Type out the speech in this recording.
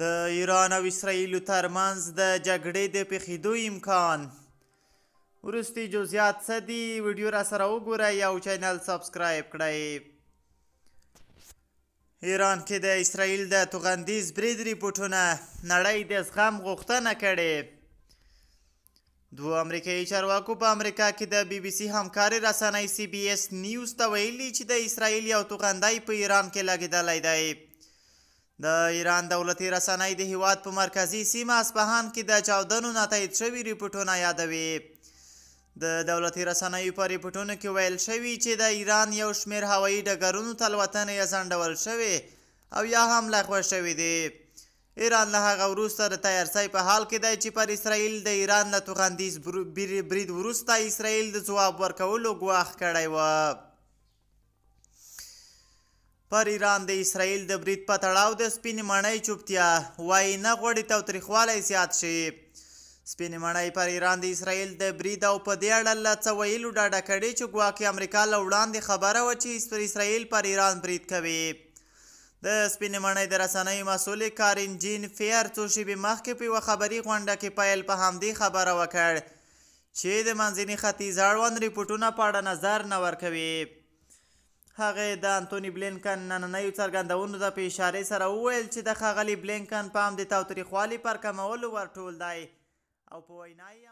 د ایران او اسرائیل ترمنځ د جګړې د پېښېدو امکان. وروستي جزئیات څه دي؟ ویډیو را سره وګورئ او چینل subscribe کړئ. ایران کې د اسرائیل د توغندیز برید رپوټونه، نړۍ د زغم غوښتنه کړې. دوو امریکایي چارواکو په امریکا کې د بي بي سي همکارې رسنۍ سی بي اس نیوز ته ویلي چې د اسرائیل یو توغندی په ایران کې لګېدلی دی. د ایران دولتي رسنۍ د هیواد په مرکزي سیمه اصفهان کې د چاودنو نه تایید شوي رپوټونه یادوي. د دولتي رسنیو په رپوټونو کې ویل شوي چې د ایران یو شمېر هوایي ډګرونو ته الوتنې یا ځنډول شوې او یا هم لغوه شوې دي. ایران له هغه وروسته د تیارسۍ په حال کې دی چې پر اسرائیل د ایران له توغندیز برید وروسته اسرائیل د ځواب ورکولو ګواښ کړی و. پر ایران د اسرائیل د برید په تړاو د سپینې ماڼۍ چوپتیا، وایي نه غواړي تاوتریخوالی زیات شي. سپینې ماڼۍ پر ایران د اسرائیل د برید او په دې اړه له څه ویلو ډاډه کړې چې ګواکې امریکا له وړاندې خبره وه چې اسرائیل پر ایران برید کوي. د سپینې ماڼۍ د رسنیو مسؤلې کارین جین فیر څو شېبې مخکې په یوه خبري غونډه کې پیل په همدې خبره وکړ چې د منځني ختیځ اړوند رپوټونه په اړه نظر نه ورکوي. هغې د انتوني بلینکن نننیو څرګندونو ته په اشارې سره وویل چې د ښاغلي بلینکن پام د تاوتریخوالي پر کمولو ورټول دی او په وینا یې